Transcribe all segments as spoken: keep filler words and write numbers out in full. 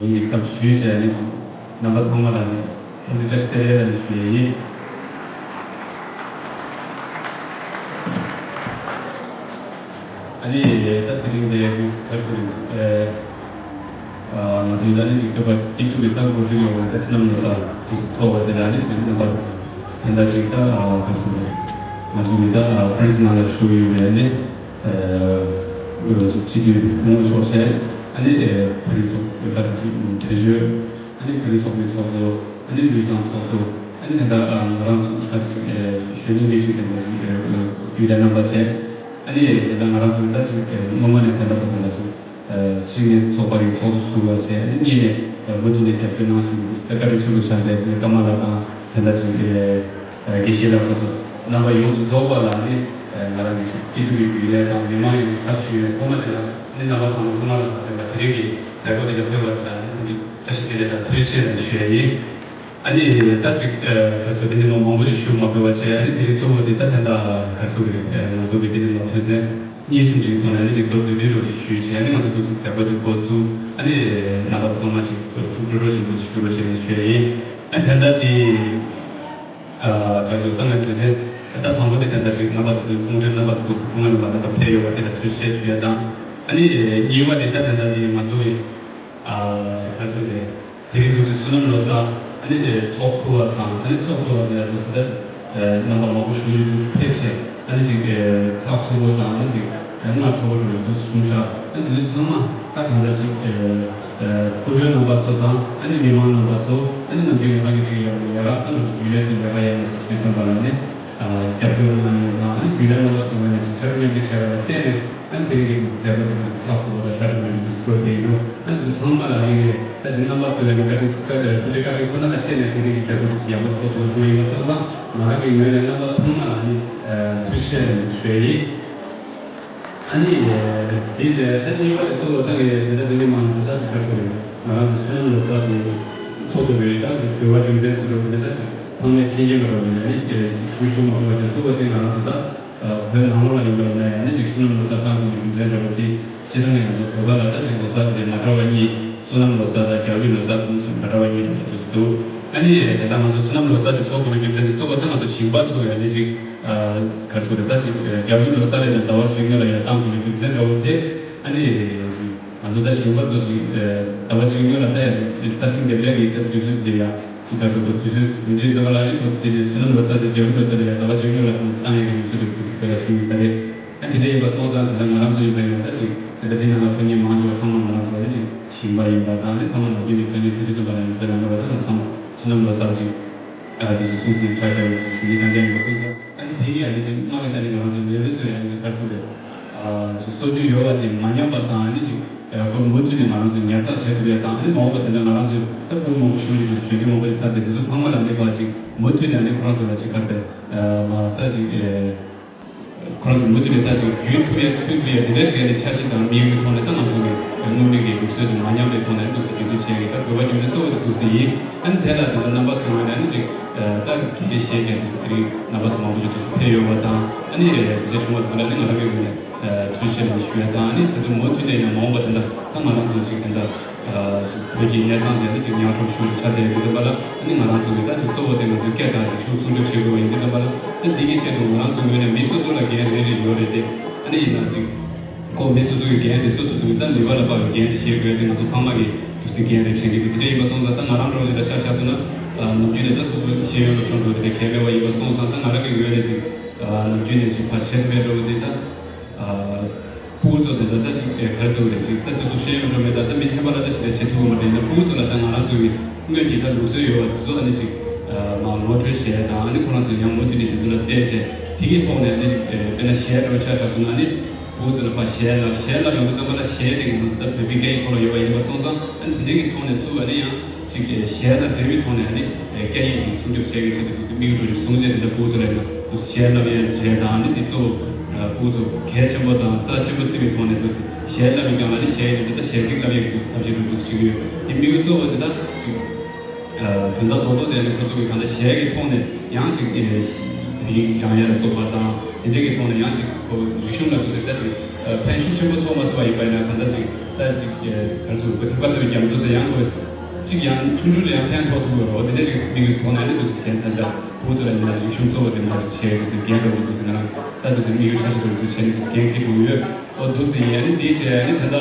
ཡིག་ཚབ་ཞུས་བྱས་ནས་རྣམ་པ་ཚང་མ་ལ་ནས་འཚམས་འདྲི་བཀྲ་ཤིས་བདེ་ལེགས་ལ་ཞུ་ཡི་ཡིན། ཨ་ནི་ད་དེ་རིང་འདིར་ག་ཚོད་རེད། ང་ཚོའི་ད་ནི་ཅིག་སྐྱོབ་པ་སྐྱིད་སྡུག་གི་ད་འགོ་འཁྲིད་ཡོང་བའི་ད་བསོད་ནམས་ལོ་གསར་དུ་ཚོགས་པ་དེ་ལ་ནི་ཅིག་རྣམ་པ་དེ་འདྲ་ཅིག་ད་ག་ཚོད་རེད། ང་ཚོའི་ད་ཕ་རན་སི་ནང་ལ་བཞུགས་ཡོད་པའི་ནི། སྤྱི་འཐུས་ཐུན་མོང་ཚོགས་ཆེན། ཨ་ནི་བོད་རིགས་ཚོགས་པའི་ཁ་ཤས་ཤིག་དོན་གཅོད། ཨ་ནི་བོད་རིགས་ཚོགས་པའི་ཚོགས་གཙོ། ཨ་ནི་ལུས་གཙང་ཚོགས་གཙོ། ཨ་ནི་དེ་འདྲ་ང་རང་ཚོ་ཁ་ཤས་ཤིག་གཞོན་ནུ་ལས་ཤིག་དེ་འདྲ་ཞིག་རྒྱུད་ལ་རྣམ་པ་བྱས། ཨ་ནི་དེ་འདྲ་ང་རང་ཚོ་ད་ཅིག་སྔོན་མ་ནས་དེ་འདྲ་པོ་དེ་འདྲ་ཞིག་གཅིག་ནས་ཚོགས་པ་ཡི་ཚོགས་གཙོ་ཟུར་པ་བྱས། ཨ་ནི་གཉིས་ནས་མུ་མཐུད་ནས་རྒྱབ་སྐྱོར་གནང་བཞིན་པའི་ད་བཀའ་དྲིན་ཆེན་པོ་བཞག་པའི་ཀརྨ་ལགས་དང་དེ་འདྲ་ཞིག་དགེ་བཤེས་ལགས་ཁོང་ཚོ་རྣམ་པ་ཡོངས་སུ་རྫོགས་པ་ལ་ནི་ང་རང་གི་སྐྱིད་སྡུག་གི་རྒྱུད་ལས་དང་མི་མང་ཡོངས་ཚབ་ཞུས་ཡོད། ཐོག་མ་དེ་ལ་ནི་རྣམ་པ་ཚང་མ་ཐོག་མ་ལ་ཟེར་བ་དེ་རིང་གི་མཛད་སྒོ་དེ་ལ་ཕེབས་པ་དེ་ལ་ནི་སེམས་ཀྱི་བཀྲ་ཤིས་བདེ་ལེགས་དང་ཐུགས་རྗེ་ཆེ་ལ་ཞུ་ཡ་ཡིན། ཨ་ནི་ད་ཅིག་ག་ཚོད་དེ་ནི་མ་མང་པོ་ཞིག་ཞུ་མ་དགོས་པ་བྱས། ཨ་ནི་དེ་རིང་གཙོ་བོ་དེ་ད་ད་ལྟ་ག་ཚོད་རེད། ང་ཚོ་གི་དེ་ནི་མ་དོན་ཚན་གཉིས་གསུམ་ཅིག་ཐོག་ནས་ཨ་ནི་ཅིག་མདོར་བསྡུས་བསྡུས་རོགས་ཅིག་ཞུས་བྱས། ཨ་ནི་ང་ཚོ་ཏོག་ཙམ་མཛད་སྒོ་དེ་འགོ་བཙུགས། ཨ་ནི་རྣམ་པ་ཚང་མ་ཅིག་ཐུགས་སྤྲོ་སྤྲོ་བཞིན་དུ་ཞུ་རོགས་བྱས་ནས་ཞུ་ཡ་ཡིན། ཨ་ནི་ད་ལྟ་དེ། ག་ཚོད་ད་ང་དོན་ཚན་ད་དང་པོ་དེ་ད་ལྟ་ཞིག་རྣམ་པ་ཚོ་དེ་ཁོང་ཁྲོའི་རྣམ་པ་ཚོ་ཏོག་ཙམ་ཁོང་ལ་མ་ཟད་པ་ཕེབས་ཡོད་པ་དེ་ལ་ཐུགས་རྗེ་ཆེ་ཞུ་ཡ་དང་། ཨ་ནི་གཉིས་པ་དེ་ད་ད་ལྟ་དེ་ང་ཚོ་ཡི་ཅིག་ག་ཚོད་རེད། དེ་རིང་འདུག་སེ་བསོད་ནམས་ལོ་གསར། ཨ་ནི་ཚོགས་ཁུར་བ་དང་། ཨ་ནི་ཚོགས་ཁུར་བ་དེ་ལ་འདུག་སེ་ད་ཅིག་རྣམ་པ་མང་པོ་ཞུ་ཡི་འདུག་སེ་ཕེབས་བྱས། ཨ་ནི་ཅིག་ཚགས་ཚུད་པོ་དང་། ཨ་ནི་ཅིག་སྔ་དྲོ་པོ་འདུག་སེ་བྱུང་ཤག་ཨ་ནི་དེ་ཚོ་ཚང་མ་ད་གང་འདྲ་ཅིག་སྐུ་མགྲོན་རྣམ་པ་ཚོ་དང་། ཨ་ནི་མི་མང་རྣམ་པ་ཚོ། ཨ་ནི་ནམ་རྒྱུན་ང་རང་གི་ཅིག་ཡག་ཡག་ཨ་ནི་རྒྱུན་ལས་སུ་ཡག་ཡག་ཡིན་ཟེར་ཅིག་དམ་པ་ལ་ནི་རྒྱབ་སྐྱོར་གནང་ཡོད་དང་། ཨ་ནི་རྒྱུན་ལས་རྣམ་པ་ཚོ་ངོས་ནས་ཅིག་ཆ་རོགས་མཉམ་འབྲེལ་བྱས་པ་ལ་བརྟེན་ནས། ཨ་ནི་དེ་རིང་གི་མཛད་སྒོ་དེ་ཚགས་ཚུད་པོ་དང་ཆ་རོགས་མཉམ་འབྲེལ་འགྲོ་བསྡད་ཡོད། ཨ་ནི་ཚང་མ་ལ་ཨ་ནི་ད་ཅིག་རྣམ་པ་ཚོ་ལ་ནི་བཀའ་དྲིན་ཐུགས་རྗེ་བཀའ་དྲིན་ཁོ་ན་ལ་བརྟེན་ནས་དེ་རིང་གི་མཛད་སྒོ་དེ་ཡག་པོ་ཐུགས་ཐུགས་བྱུང་ཡིན་པ་སོང་ཙང་། ང་རང་གི་ངོས་ནས་རྣམ་པ་ཚང་མ་ལ་ཨ་ནི་ཐུགས་རྗེ་ཆེ་ཞུ་ཡ་ཡིན། ཨ་ནི། དེ་བྱས་ད་གཉིས་པ་དེ་ཚོ་ལོ་ལྟར་གྱི་དེ་འདྲ་དེ་འདྲ་མང་པོ་ད་ཞིག་ག་ཚོད་རེད། ང་རང་ཚོ་བསོད་ནམས་ལོ་གསར་དེ་ཚོགས་ཐུབ་པའི་ད་དགོས་པ་རྒྱུ་མཚན་ཟེར་བ་དེ་ད་ཞིག་ཚང་མས་མཁྱེན་གྱི་མ་རེད། ཨ་ནི་ཞུ་ཆོག་མ་ཐུབ་པ་དེ་ཚོ་བ་དེ་ང་རང་ཚོ་ད་བོད་ནང་ལོགས་ལ་ཡིན་པ་ཡིན་ན་ཡང་ཨ་ནི་ཞིག་བསོད་ནམས་ལོ་གསར་བཏང་དགོས་པའི་རྒྱུ་མཚན་འདྲ་བོ་དེ་སྤྱིར་བཏང་ནས་ང་ཚོ་བོད་པ་ལ་ད་ཞིག་ལོ་གསར་དེ་མ་འདྲ་བ་གཉིས། བསོད་ནམས་ལོ་གསར་དང་རྒྱལ་བའི་ལོ་གསར་ཟེར་ནས་མ་འདྲ་བ་གཉིས་འདྲ་བོ་ཞིག་འདུག་ཨ་ནི་དེ་ལྟར་ང་ཚོ་བསོད་ནམས་ལོ་གསར་དེ་ཚོགས་དགོས་པའི་རྒྱུ་མཚན་དེ་གཙོ་བོ་ད་ང་ཚོ་ཞིང་པ་ཚོ་ཡང་ཨ་ནི་ཞིག་ག་ཚོད་རེད། ད་ཅིག་རྒྱལ་པོའི་ལོ་གསར་རེད་ན་ཟླ་བ་གཅིག་སྔོན་ལ་ཡར་བཏང་དགོས་པའི་རྒྱུ་མཚན་འདྲ་བོ་དེ། ཨ་ནི་ང་ཚོ་ད་ཞིང་པ་ཚོ་ཅིག་ཟླ་བ་གཅིག་སྔོན་ལ་ད་ཡར་ཅིག་ས་ཞིང་འདེབས་ལས་ཀྱི་ད་དུས་ཚོད་དེ་ཡར་ཅིག་ག་ཚོད་དུ་དུས་ཚོད་ཟིན་བྲིས་ད་ག་ལ་ཅིག་གོ་དེ་དེ་བསོད་ནམས་ལོ་གསར་དེ་རྒྱལ་པོའི་ལོ་གསར་རེད། ཡར་ཟླ་བ་གཅིག་སྔོན་ལ་ད་བཏང་ཡས་ཀྱི་དུས་ཚོད་དེ་ག་ཡར་ཟིན་ས་རེད། ཨ་དེ་འདྲ་ཡིན་པ་སོང་ཙང་དེ་ལ་ང་རང་ཚོ་ཡིན་པ་ཡིན་ན་ད་ཅིག་དེ་ལྟ་དེ་ནང་ལ་ཕ་ཉིན་མང་ཆེ་བ་ཚང་མ་ང་རང་ཚོ་ད་ཅིག་ཞིང་པ་ཡིན་པ་དང་། ཨ་ནི་ཚང་མ་ནམ་རྒྱུན་ནས་ཕ་ཉིན་དེ་རིང་ཚོ་པ་ལ་ཡང་དེ་ལ་ང་རང་ཚོ་ཚང་མ་བསོད་ནམས་ལོ་གསར་ཅིག་ཨ་དེ་ཚོ་སྲུང་བརྩི་ཁྲ་རྒྱག་ཞུ་ཡིག་གནང་རྒྱུ་ཡིན་པ་སོང་ཙང་། ཨ་ནི་དེ་གི་ཨ་ནི་ཅིག་སྔར་གྱི་ད་ནི་ང་རང་ཚོ་ལས་རིགས་ཚོས་ཨ་ནི་ཅིག་ག་རེ་ཟེར་དགོས་རེད། ཨ་ཅིག་སྲོལ་རྒྱུན་ཡོད་པ་དེ་མ་ཉམས་པ་དང་། ཨ་ནི་ཅིག་ཨ་ཁོ་མུ་མཐུད་ནས་ང་རང་ཚོ་ཉར་ཚགས་བྱེད་ཐུབ་ཡ་དང་། ཨ་ནི་མ་འོངས་པ་དེ་འདྲ་ང་རང་ཚོས་ད་བོད་མང་པོ་ཞིག་ཅིག་གཞོན་སྐྱེས་མང་པོ་ཅིག་ཚར་ཏེ་དེ་ཚོ་ཚང་མ་ལ་ཨ་ནི་ཕར་ཅིག་མུ་མཐུད་ནས་ཨ་ནི་ཁོ་རང་ཚོ་ལ་ཅིག་ག་ཟེར། ཨ་མ་ད་ཅིག་ཨ། ཁོ་རང་ཚོ་མུ་མཐུད་ནས་ད་ཅིག་རྒྱུན་མཐུད་ཡ་མཐུད་དགོས་ཡ་འདི་འདྲ་ཞིག་ཡ་ནི་འཆར་གཞི་དང་དམིགས་ཡུལ་ཐོག་ནས། ད་ང་ཚོ་གི་སྔོན་མའི་གི་ལུགས་སྲོལ་དེ་མ་ཉམས་པའི་ཐོག་ནས་ཏོག་ཙམ་རྒྱུན་འཛིན་བྱེད་ཀྱི་ད་དགོས་པ་རྒྱུ་མཚན་གཙོ་བོ་དེ་འདུག་སེ་ཡིན། ཨ་ནི་དེ་ལ་དེ་ཚོ་རྣམ་པ་ཚོའི་ངོས་ནས་ཨ་ནི་ཅིག་ད་འགན་བཞེས་བྱས་འདུག་སེ་དེ་རིང་རྣམ་པ་ཚོ་མང་པོ་ཞིག་འདུག་སེ་ཕེབས་ཡོད་པ་དང་། ཨ་ནི་དེ་འདྲ་བྱུང་བ་ཚོ་ལ་ནི་ང་རང་གི་ངོས་ནས་ཐུགས་རྗེ་ཆེ་ཞུ་ཡ་དང་། ཨ་ནི་དེ་ཚོ་མུ་མཐུད་དེ་ཡང་མ་འོངས་པ་དེ་འདྲ་ད་ང་རང་ཚོ་ཅིག་དེ་འདྲ། བོད་ཀྱི་གནས་སྟངས་དེ་ནི་ཅིག་ཉག་ཕྲ་ཤུགས་ཆག་བསྡད་ཡོད་པ་ལ། ཨ་ནི་ང་རང་ཚོ་གི་ད་ཅིག་གཙོ་བོ་དེ་ང་ཚོའི་སྐད་དང་རིག་གཞུང་སྲུང་སྐྱོབ་བྱེད་དགོས་པ་ཡིན་པ་ཙམ་པ་ལ། ཨ་ནི་འདི་གི་ཆེད་དུ་ང་རང་ཚོའི་ངོས་ནས་མི་སོ་སོ་ལ་འགན་རེ་རེ་ཡོད་རེད་དེ། ཨ་ནི་ཡིན་ན་ཅིག་ཁོ་མི་སོ་སོ་གི་འགན་དེ་སོ་སོ་སོ་གི་ད་ནུས་པ་ལ་དཔག་པའི་འགན་ཅིག་བཞེས་དགོས་ཏེ། ང་ཚོ་ཚང་མ་གི་འདུག་སེ་འགན་རེ་འདྲེན་གྱི་འདུག་དེ་འདྲ་ཡིན་པ་སོང་ཙང་ད་ང་རང་འདྲ་བོ་ཞིག་ལ་ཆ་བཞག་སོང་ན། ནམ་རྒྱུན་ནས་ད་སོ་སོ་ཤེས་ཡོན་སློབ་སྦྱོང་འགྲོ་དེ་འདྲ་གལ་མེད་པ་ཡིན་པ་སོང་ཙང་། ད་ང་རང་གི་ངོས་ནས་ཅིག་ནམ་རྒྱུན་ནས་ཅིག་ཕར་བྱེད་ཐུབ་པའི་འདྲ་བོ་དེ་ད། ཕྲུ་གུ་ཚོ་དེ་འདྲ་ད་ཅིག་ག་རེ་ཟེར་དགོས་རེད། ཅིག་ད་སོ་སོ་ཤེས་ཡོན་འགྲོ་མེད། ད་ད་མི་ཁྱད་པར་ལ་ད་ཞིག་ལ་བྱེད་ཐུབ་ཀྱི་མ་རེད། ཡིན་ན་ཕྲུ་གུ་ཚོ་ལ་ད་ང་རང་ཚོ་གི་སྔོན་གྱི་ད་ལུགས་སྲོལ་ཡོད་པ་དེ་ཚོ་ཨ་ནི་ཅིག་མར་ངོ་སྤྲོད་བྱས་དང་། ཨ་ནི་ཁོ་རང་ཚོ་ཡང་མུ་མཐུད་ནས་དེ་ཚོ་ལ་བལྟས་བྱས། དེ་གི་ཐོག་ནས་ཨ་ནི་ཅིག་དཔེར་ན་གཞས་འདྲ་བོ་ཆ་བཞག་སོང་ན། ཨ་ནི་ཕྲུ་གུ་ཚོ་ལ་ཕར་གཞས་ལ་གཞས་བསླབ་ཡོང་དུས་ཙམ་པ་ལ་གཞས་དེ་གི་ང་ཚོ་ད་བོད་པའི་སྐད་ཡིག་ཐོག་ལ་ཡོད་པ་ཡིན་པ་སོང་ཙང་། ཨ་ནི་དེ་འདྲའི་གི་ཐོག་ནས་ཚུར་ཨ་ནི་ཡང་། ཅིག་གཞས་དང་འབྲེལ་བའི་ཐོག་ནས་ཨ་ནི་སྐད་ཡིག་འདི་སྲུང་སྐྱོབ་བྱེད་མཁན་ཆེད་དུ་དུས་ཚོད་དམིགས་ཡུལ་འགྲོ་ཞིག་བཟུང་བྱས། དེ་འདྲ་ཕྲུ་གུ་ཚོ་ལ་ཡིན་ན་དུས་གཞས་བསླབ་ཡས་བྱས་དང་། ཨ་ནི་འདི་གཙོ་བོ་ཕྲུ་གུ་ཚོ་གལ་ཆེན་པོ་དང་རྩ་ཆེན་པོ་བརྩི་བའི་ཐོག་ནས་དུས་གཞས་བསླབ་ཡས་ཀྱང་ཨ་ནི་གཞས་ཡིན་དུས་ད་གཞས་ཚིག་བསླབ་ཡས་ཀྱི་དུས་ཐབས་ཤེས་འགྲོ་དུས་བྱེད་ཀྱི་ཡོད། དེ་དམིགས་ཡུལ་གཙོ་བོ་དེ་ད་ཅིག་དོན་དག་རྡོག་རྡོག་དེ་ཨ་ནི་ཁོ་ཚོ་གི་གང་ལྟར་གཞས་ཀྱི་ཐོག་ནས་ཡང་ཅིག་བོད་ཡིག་སྦྱང་ཡ་ལ་སོགས་པ་དང་དེ་འདྲ་གི་ཐོག་ནས་ཡང་ཅིག་ཁོ་རིག་གཞུང་ལ་ཐུག་ཚེ་ད་ཅིག་ཕན་ཤུགས་ཆེན་པོ་ཐོགས་མ་ཐུབ་པ་ཡིན་པ་ཡིན་ན་གང་ལྟར་ཅིག་ད་ཅིག་ག་རེ་ཟེར་དགོས། ཐེག་པ་གསར་པའི་རྒྱ་མཚོ་ཟེར་ཡང་ཁོ་ཅིག་ཡང་ཆུང་ཆུང་ཅིག་ཡང་ཕན་ཐོགས་ཐུབ་ཀྱི་རེད། འོ་དེ་འདྲ་ཅིག་དམིགས་ཡུལ་ཐོག་ནས་ནི་འདུག་ཟེར་གཞན་ད་ལྟ་ཕྲུ་གུ་ཚོ་ལ་ཡིན་ན་རིག་གཞུང་གཙོ་བོ་དེ་མ་ཅིག་བྱས་འདུག་ཟེར། རྒན་འདྲ་བོ་ཅིག་འདུག་ཟེར། ང་རང་ད་འདུག་ཟེར་དམིགས་ཡུལ་ཆ་ཤས་འདྲ་བོ་འདུག་བྱས་ནས་འདུག་ཟེར་རྒན་འཁྱེར་འགྲོ་གི་ཡོད། འོ་འདུག་ཟེར་ཡིན། ཨ་ནི་དེ་བྱས་ཨ་ནི་ད་ལྟ།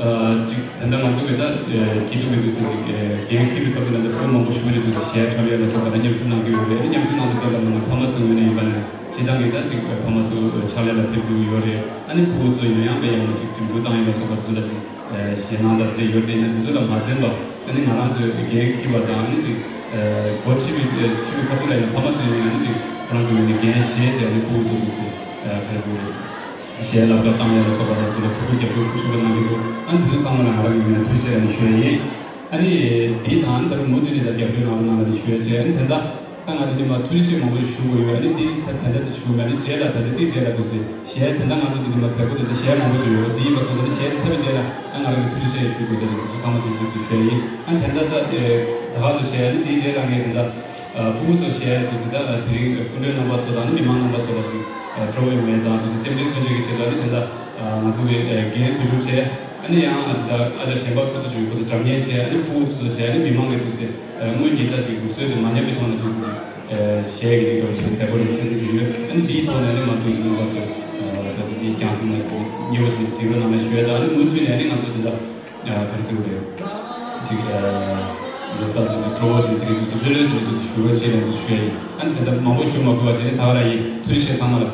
ཨ་ཅིག་ད་ལྟ་ང་ཚོ་གི་ད་སྐྱིད་སྡུག་གི་འདུག་ཟེར་ཅིག་ཨ་འགན་འཁྱེར་བའི་སྐབས་དེ་ལ་ད་ཕྲུ་གུ་མང་པོ་ཞིག་གིས་འདུག་ཟེར་གཞས་འཁྲབ་ཡ་ལ་སོགས་པ་ལ་མཉམ་ཞུགས་གནང་གི་ཡོད་རེད། མཉམ་ཞུགས་གནང་དུས་ཙམ་པ་ནང་ཕ་མ་ཚོའི་ངོས་ནས་ཡིན་པ་ནས་སྤྱིར་བཏང་གི་ད་ཅིག་ཕ་མ་ཚོ་ཕྱག་ལས་ལ་ཕེབས་ཀྱི་ཡོད་རེད། ཨ་ནི་ཕྲུ་གུ་ཚོ་ཡང་ཡང་དཔེ་ཡག་པོ་ཅིག་འགྲིམ་འགྲུལ་བཏང་ཡ་ལ་སོགས་པ་ཚོ་ལ་ཅིག་ཨ་གཞས་གནང་སྟངས་དེ་ཡོད་རེད། ཡིན་ན་དེ་ཚོ་ལ་མ་འཛེམས་པ་ཨ་ནི་ང་རང་ཚོའི་འགན་འཁྱེར་བ་དང་ཨ་ནི་ཅིག་ཨ་འགོ་ཁྲིད་པའི་ཁྲིད་པའི་ཁ་ཐུག་ལ་ཡང་ཕ་མ་ཚོ་ཡིན་ན་ཡང་ཨ་ནི་ཅིག་ཁོ་རང་ཚོའི་ངོས་ནས་འགན་བཞེས་བྱས་ཨ་ནི་ཕྲུ་གུ་ཚོ་འདུག་ཟེར་ཨ་ག་རེ་ཟེར་དགོས་རེད། གཞས་ལ་བཀའ་བཏང་ཡ་ལ་སོགས་པ་དང་ཚོ་ལ་ཐུགས་ཁུར་རྒྱབ་སྐྱོར་ཤུགས་ཆེན་པོ་གནང་གི་འདུག་ཨ་འདི་ཚོ་ཚང་མ་ལ་ང་རང་གི་ངོས་ནས་ཐུགས་རྗེ་ཆེ་ཞུ་ཡ་ཡིན། ཨ་ནི་འདི་དང་ད་རུང་མུ་མཐུད་ནས་ད་རྒྱབ་སྐྱོར་གནང་རོགས་གནང་ལ་ཞུ་ཡ་བྱས། ཨ་ནི་ད་ལྟ་ད་ང་འདི་འདི་མ་ཐུགས་རྗེ་ཆེ་མང་པོ་ཞིག་ཞུ་དགོས་ཡོད། ཨ་ནི་འདི་ད་ད་ལྟ་དེ་ཞུ་མེད། ཨ་ནི་རྗེས་ལ་ད་ལྟ་འདི་རྗེས་ལ་འདུག་ཟེར་གཞས་ད་ལྟ་ང་ཚོ་འདི་འདི་མ་མཛད་སྒོ་དེ་ད་གཞས་མང་པོ་ཞིག་ཡོད། འདི་ཡིན་པ་སོང་ཙང་ད་གཞས་དེ་ཚར་བའི་རྗེས་ལ་ཨ་ང་རང་གི་ཐུགས་རྗེ་ཆེ་ཞུ་དགོས་ཟེར་ཞིག་འདི་ཚོ་ཚང་མ་ཐུགས་རྗེ་ཆེ་ཞུ་ཡ་ཡིན། ཨ་ནི་ད་ལྟ་ད་ད་ག་ཚོད་བྱས། ཨ་ནི་འདིའི་རྗེས་ལ་ངས་ད་ལྟ། ཕྲུ་གུ་ཚོ་བྱས་དུས་སུ་ད་དེ་རིང་སྐུ་མགྲོན་རྣམ་པ་ཚོ་དང་ནི་མི་མང་རྣམ་པ་ཚོ་ལ་ཞིག་སྤྲོ་བོ་ཡོང་བའི་དང་དུས་སུ་རྟེན་འབྲེལ་མཚོན་བྱེད་ཀྱི་ཆེད་དུ་ནི་དེ་འདྲ་ང་ཚོ་གི་འགན་དོན་གྲུབ་བྱས། ཨ་ནི་ཡང་ད་ཨ་ཅག་གཞན་པ་ཁོ་ཚོ་ཞིག་ཁོ་ཚོ་སྒྲ་སྙན་བྱས། ཨ་ནི་ཕྲུ་གུ་ཚོ་བྱས། ཨ་ནི་མི་མང་གི་དུས་སུ་དངོས་ཀྱི་ད་ཅིག་ལུགས་སྲོལ་དེ་མ་ཉམས་པའི་ཐོག་ནས་དུས་སུ་ཞིག་གཞས་ཀྱི་ཅིག་འགྲོ་བཞིན་མཛད་སྒོ་རེ་ཆུང་ཆུང་ཞིག་ཡོད། ཨ་ནི་འདིའི་ཐོག་ནས་ནི་མ་འདུག་ཅིག་རྣམ་པ་ཚོ་ད་ཚོ་འདི་རྒྱང་སྲིང་ན་ཞིག་ཉེ་བ་ཞིག་གཟིགས་རོགས་གནང་ལ་ཞུ་ཡ། ད་ཨ་ནི་མུ་མཐུད་ནས་ནི་ང་ཚོ་དེ་འདྲ། ཨ་ག་རེ་ཟེར་དགོས་རེད། ཅིག་ཨ་ལོ་གསར་དུས་སུ་སྤྲོ་བོ་ཞིག་དེ་རིང་དུས་སུ་ལྷོད་ལྷོད་ཞིག་དུས་སུ་ཞུ་བ་ཞིག་ལ་དུས་སུ་ཞུ་ཡ་ཡིན། ཨ་ནི་དེ་འདྲ་མང་པོ་ཞུ་མ་དགོས་པ་ཞིག་ནི་ད་ག་རང་ཡིན། ཐུགས་རྗེ་ཆེ་ཚང་མ་ལ།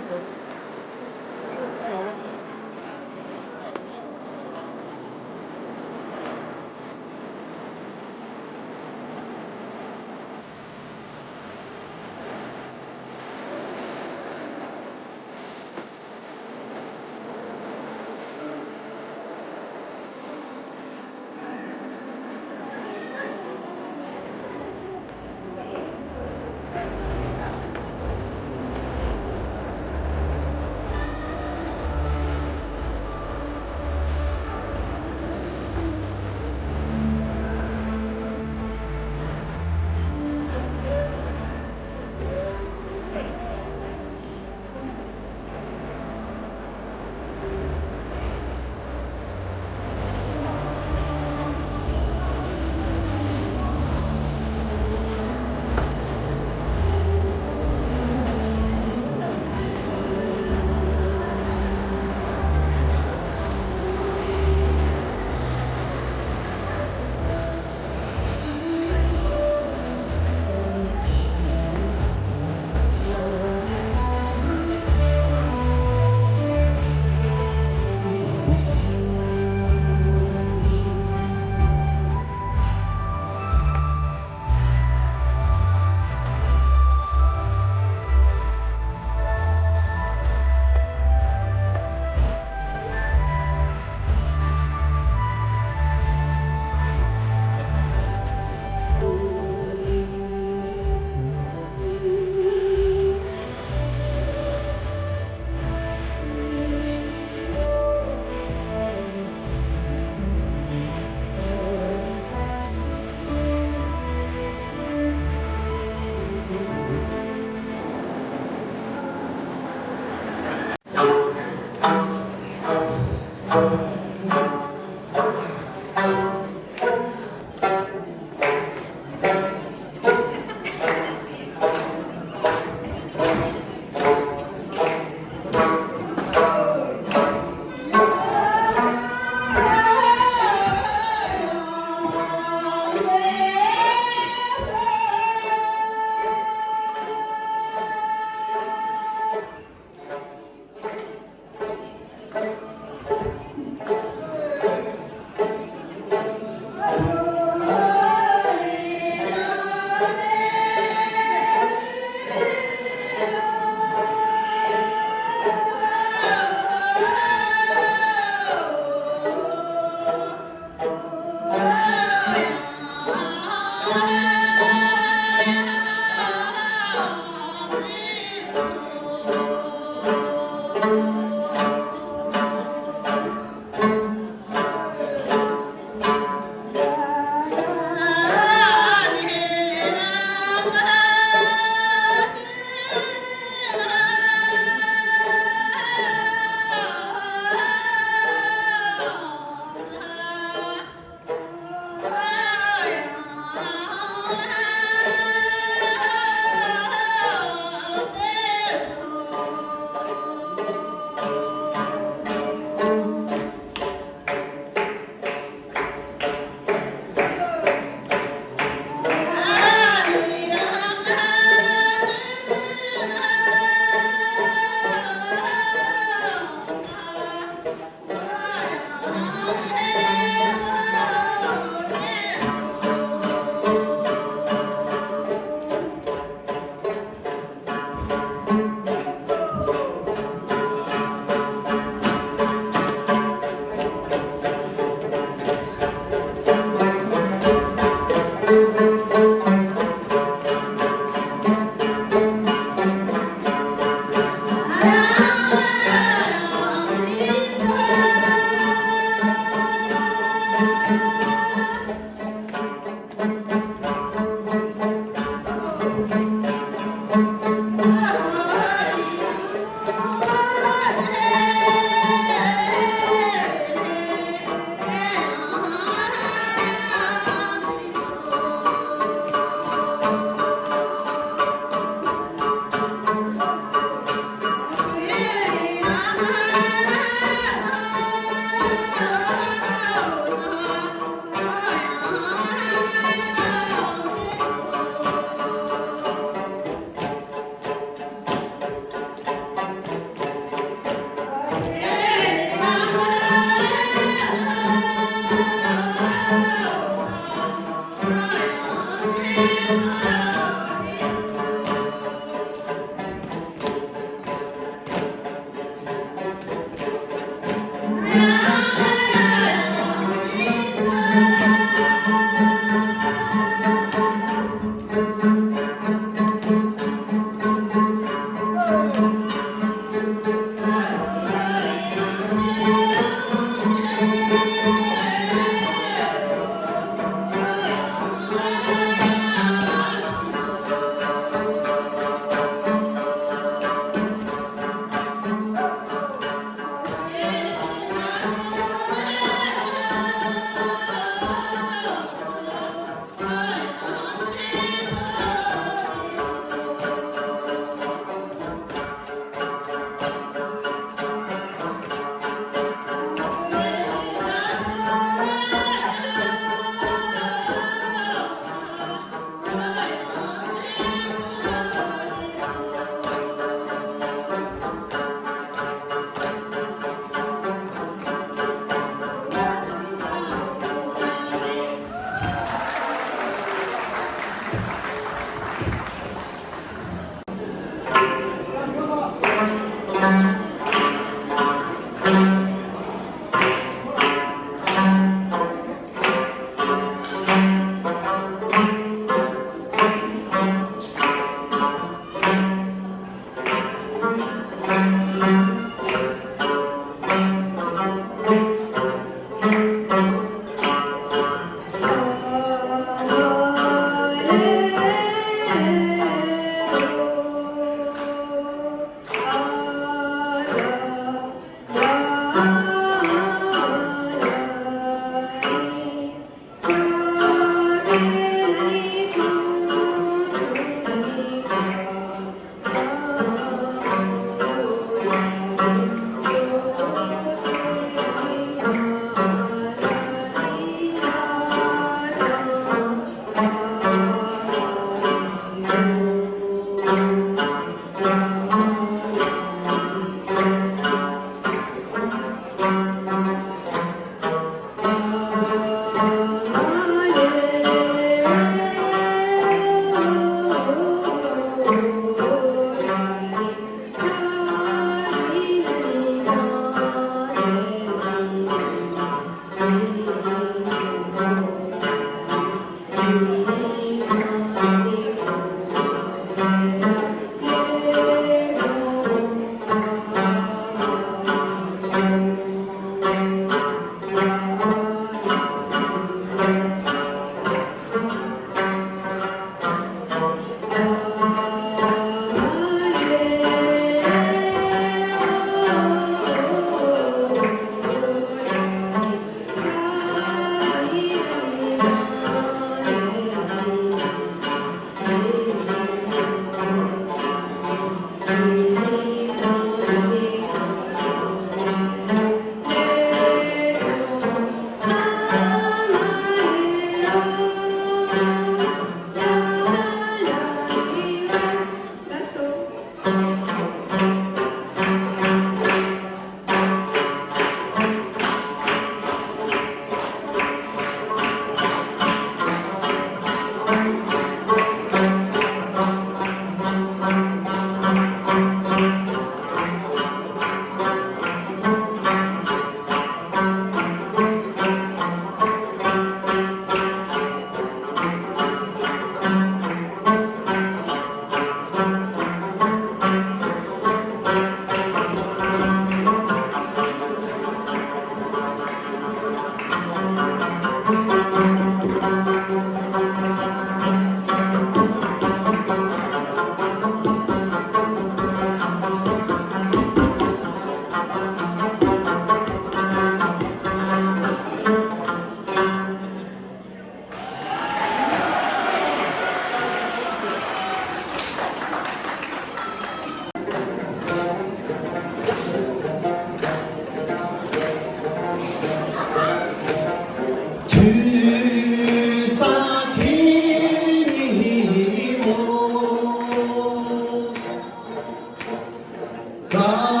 ཐུགས་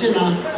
རྗེ་གནང་།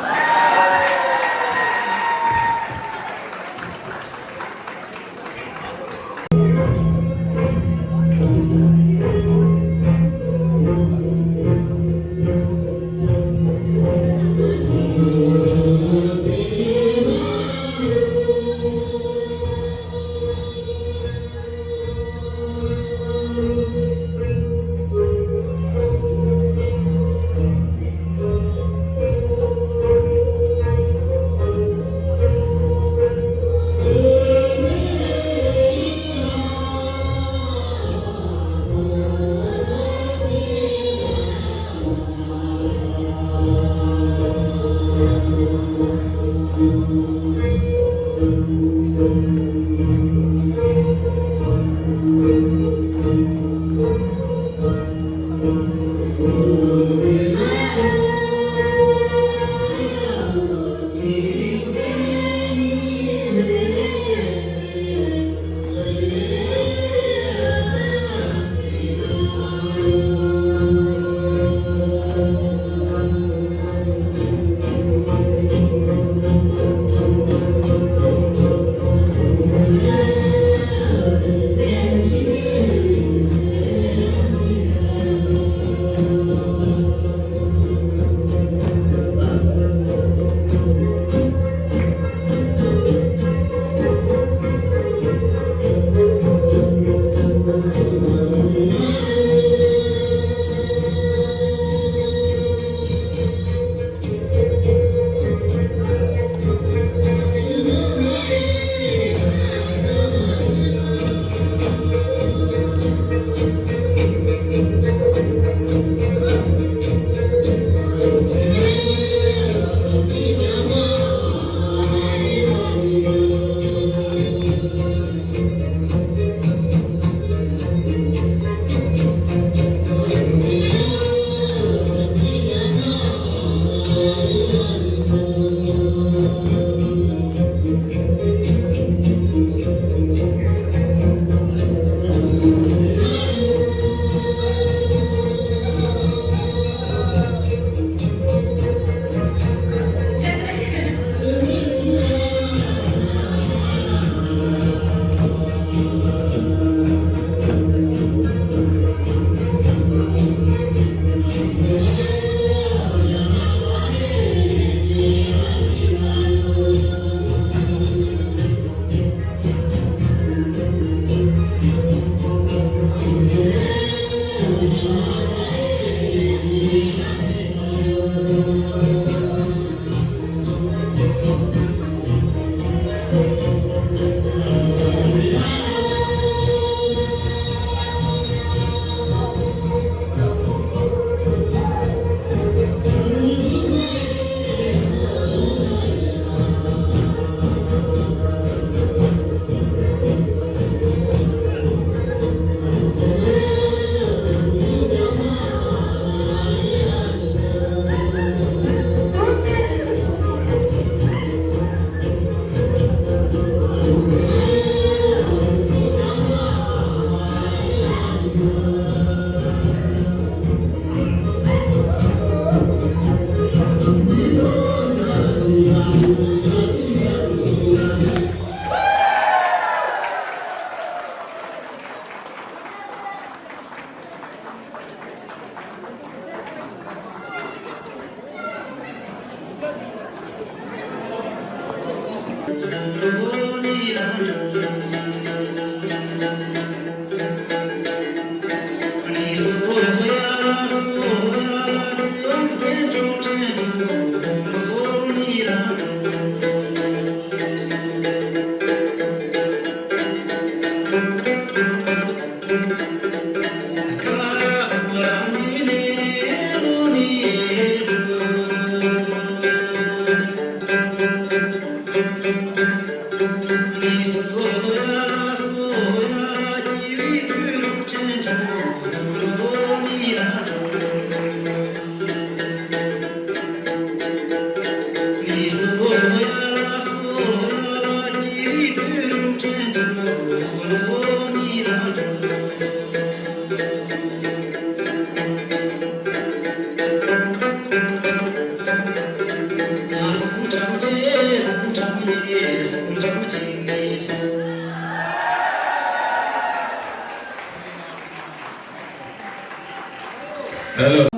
Hello.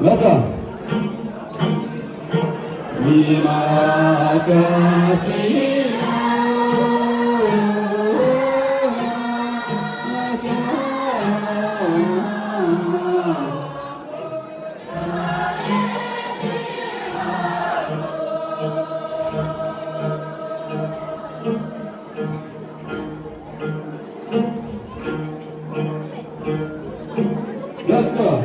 ལགས་སོ།